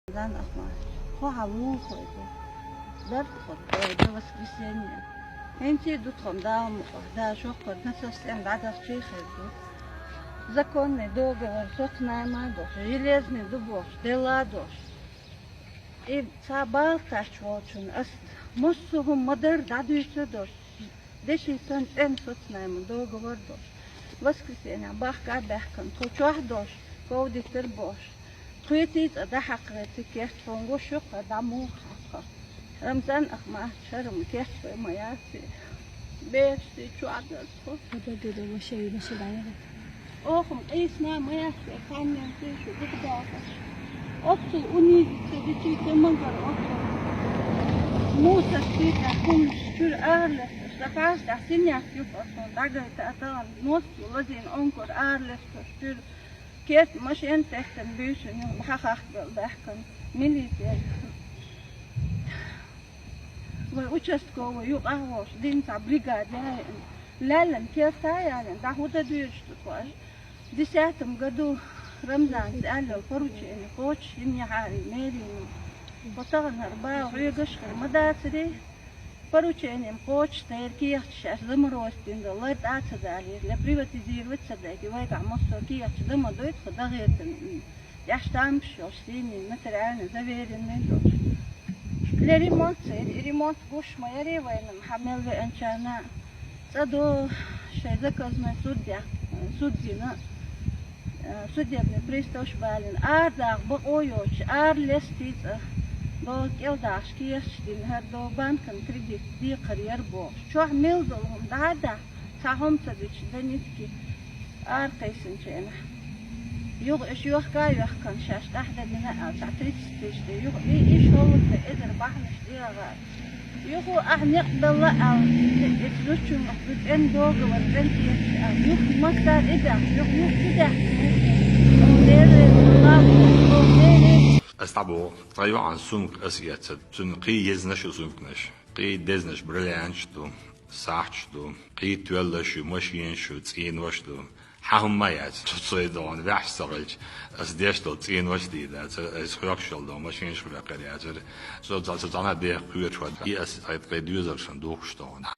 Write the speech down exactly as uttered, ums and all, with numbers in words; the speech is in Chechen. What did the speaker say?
Рамзан Ахматович, тхо хьан вуха хой ду? Дарба хой ду, до воскресенья. ХӀинца а ду тхо-м Дала мукъ лахь, Дала шоккхар насос тӀем дӀадахчий хир ду. Законный договор, сохнайма а долуш, железный ду бохуш, делла а долуш. И цхьа бала кхаьчча волчунна ас массо а хӀума ма-дарра дӀадуьйцур долуш, деши санна цӀена соцнайма договор долуш. Воскресенье бахка а баьхкина, тхо чохь долуш, ковдиттар бохуш. Тхоьтий цӀа дӀахьакхаве цига керт, хьуна гуш ю-кх хӀара дӀа муха хьакхо. Рамзан Ахматович, хӀара-м керт вай ма яц и. Бераш тӀе чохь дара тхо. Хьо дагадо, ваша, ваша дӀаяхьа. Оха-м къийсина ма яц вай, цхьаннен тӀе шу дукха дахаш. Оццул унизить ца дичи, ца магар оццул. Мусор шийтта хӀумнаш чуьра аралесташ, сан пхьарс тӀехь синяк ю-кх оцунна дӀагайта а тахана, мостагӀа лазийна онкур аралесташ чуьра. Керт машен теттина буьйсанна ю, хьан хахкабелла баьхкина милицера. Вай участковый юкъахь а волуш, дина цхьа бригада яйина, лаьллан керта а ялийна, дӀа хӀун дан доьдуш ду тхо аша? Десятом году Рамзанца аьлла йолу поручени кхочуш йина яхьарий мэрина. Тхо тахана хӀара бала хьоьгуш а хир ма дацарий, поручени-м кхочуш, тхайра кехаташ шаьш заморозить дина долу лар тӀе а ца далийра, я приватизировать а ца дайтий, вайгахь массо а кехаташ дан ма дуй тхо, дан хетарна. ТӀехь штампаш йолуш, сийний, нотариально заверенный долуш. Ле ремонт ца йира, и ремонт гуш ма яра вайна, хьан мел веанчарна а. ЦӀа до шайн заказной суд дехка, суд дина, э, судебный приставаш балийна. Арадаха бакъо йоцуш, ара лестий цӀа. До кӀелдахаш кехаташ дина, хӀара до банкан кредит декхар яра бохуш. Чохь мел долу хӀума дӀа а дахьа, цхьа хӀума ца дича, дан ницкъ. Ара кхайсинчу хенахь. Юха уьш йохка а йохкана, шаьш тӀаьхьа дан дина аьлла, цхьа тридцать тысяч де. Юха и, и шолгӀа эзар бахьанаш дегӀа. Юха ахь некъ далла аьлла, иза зудчуьнга ду цӀена договор, цӀена кехаташ аьлла. Юха маттара и даьхна, юха, юха и даьхна. Оха Делера лав, оха Делера. Ас дӀабоху, ткъа йоӀан сумка ас эццад. Цуьнан кхин езанаш ю сумканаш. Кхин дезанаш бриллианташ ду, сахьташ ду, кхин тоьллаш ю, машенаш ю, цӀенош ду. Хьан хӀумма а яц, цу цой догӀун ваьхьаш ца хилча, ас деш долу цӀенош а дийр дац, ас хьоьхуш йолу догӀун машенаш а хьоькхур яцара. Со цхьа, цхьа цхьана а деха кхоьруш вара, и ас хьайна кхин доьзалшна духуш догӀун.